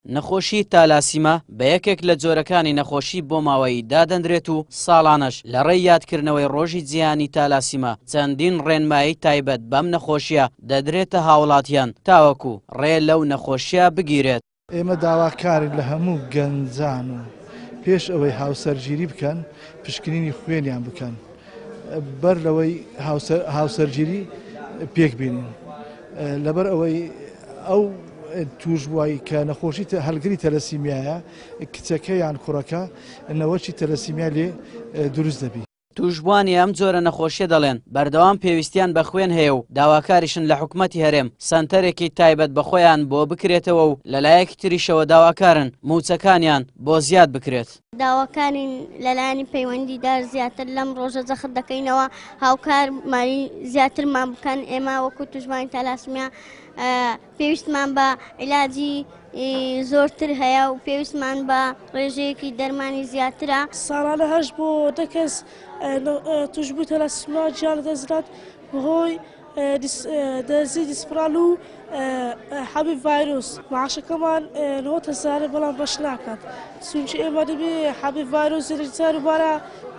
نەخۆشی تالاسیما بە یەکێک لە جۆرەکانی نەخۆشی بۆماوەیی دادەنرێت و ساڵانەش لە ڕێی یادکردنەوەی ڕۆژی جیهانی تالاسیما چەندین ڕێنمایی تایبەت بەم نەخۆشییە دەدرێتە هاوڵاتیان تاوەکو ڕێ لەو نەخۆشییە بگیرێت. ئێمە داواکارین لە هەموو گەنجان و پێش ئەوەی هاوسەرگیری بکەن پشکنینی خوێنیان بکەن بەر لەوەی هاوسەرگیری پێک بینین لەبەر ئەوەی ئەو توشبووی کە نەخۆشی هەلگری تەلەسیمیایە کچەکە یان کوڕەکە نەوەکی تەلەسیمیا لێ دروست دەبی. تووشبووانی ئەم جۆرە نەخۆشیە دەڵێن، بەردەوام پێویستیان بە خوێن هەیە و داواکاریشن لە حکومەتی هەرێم سەنتەرێکی تایبەت بە خۆیان بۆ بکرێتەوە و لەلایەکی تریشەوە داواکارن مووچەکانیان بۆ زیاد بکرێت. داواکارین لەلایەنی پەیوەندیدار زیاتر لەم ڕۆژە جەخت دەکەینەوە هاوکارمانی زیاترمان بکەن، ئێمە وەکو تووشبووانی تالاسمیا پێویستمان بە عیلاجی زۆرتر هەیە و پێویستمان بە ڕێژەیەکی دەرمانی زیاترە. ساڵانە هەشت بۆ دە کەس تووشبووی تەلاسیمیا گیان لەدەستدات بەهۆی دەرزی دیسپرال و حەبی ڤایرۆس. معاشەکەمان 90 هەزارە بەڵام بەش ناکات چونکی ئێمە دەبێ حەبی ڤایرۆس جار و بارە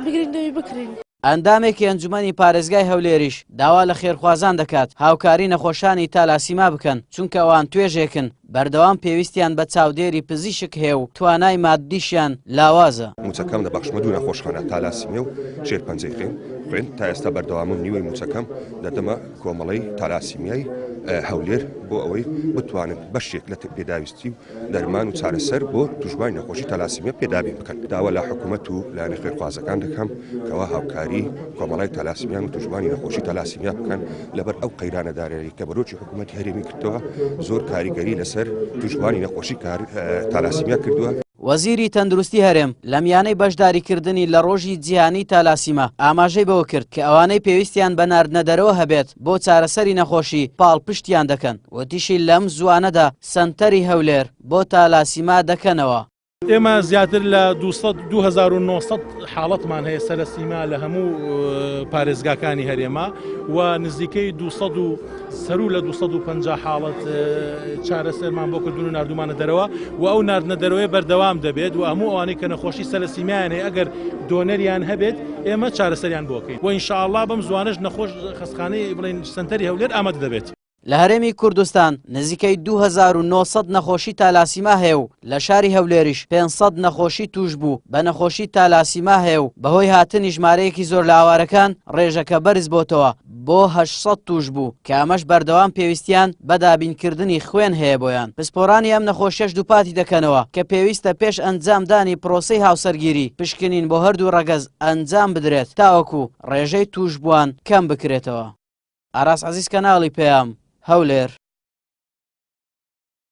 بگرین دەبی بکرین. ئەندامێکی ئەنجومەنی پارێزگای هەولێریش داوا لە خێرخوازان دەکات هاوکاری نەخۆشانی تالاسیما بکەن، چونکە ئەوان توێژێکن بەردەوام پێویستیان بە چاودێری پزیشک هەیە و توانای ماددیشیان لاوازە. موچەکەم دەبەخشمە دوو نەخۆشخانە، تالاسیمیا و شێرپەنجەی خوێن، خوێن تا ئێستا بەردەوامم نیوەی موچەکەم دەدەمە کۆمەڵەی تالاسیمیای هەولێر بۆ ئەوەی بتوانن بەشێک لە پێداویستی و دەرمان و چارەسەر بۆ تووشبووانی نەخۆشی تالاسیمیا پێ دابین بکەن. داوا لە حکوومەت و لایەنە خێرخوازەکان دەکەم کەوا هاوکاری کۆمەڵای تالاسیمیان و تووشبووانی نەخۆشی تالاسیمیا بکەن لەبەر ئەو قەیرانە دارایی کە بەرۆکی حکوومەتی هەرێمی کردەوە زۆر کاریگەری لەسەر تووشبووانی نەخۆشی تالاسیمیا کردووە. وەزیری تەندروستی هەرێم لە میانەی بەشداریکردنی لە ڕۆژی جیهانی تالاسیما ئاماژەی بەوە کرد کە ئەوانەی پێویستیان بە ناردنەدەرەوە هەبێت بۆ چارەسەری نەخۆشی پاڵپشتیان دەکەن، وتیشی لەم زووانەدا سەنتەری هەولێر بۆ تالاسیما دەکەنەوە. ئێمە زیاتر لە 2900 حاڵەتمان هەیە سەلەسیما لە هەموو پارێزگاکانی هەرێما و نزیکەی 200 و سەرو لە 250 حاڵەت چارەسەرمان بۆ کردون و نردومانە دەرەوە و ئەو ناردنە دەرەوەی بەردەوام دەبێت و هەموو ئەوانەی کە نەخۆشی سەلەسیمیان هەیە ئەگەر دۆنەریان هەبێت ئێمە چارەسەریان بۆکەین و ئینشاءاللە بەم زوانەش نەخۆش خەستخانەی بڵێن سەنتەری هەولێر ئامادە دەبێت. لە هەرێمی کوردستان نزیکەی 2900 نەخۆشی تالاسیما هەیە و لە شاری هەولێریش 500 نەخۆشی تووشبوو بە نەخۆشی تالاسیما هەیە و بەهۆی هاتنی ژمارەیەکی زۆر لە ئاوارەکان ڕێژەکە بەرز بۆتەوە بۆ 800 تووشبوو کە ئەمەش بەردەوام پێویستیان بە دابینکردنی خوێن هەیە بۆیان. پسپۆرانی ئەم نەخۆشیەش دووپاتی دەکەنەوە کە پێویستە پێش ئەنجامدانی پرۆسەی هاوسەرگیری پشکنین بۆ هەردوو ڕەگەز ئەنجام بدرێت تاوەکو ڕێژەی تووشبووان کەم بکرێتەوە. ئاراس عەزیز کەناڵی پەیام، هەولێر.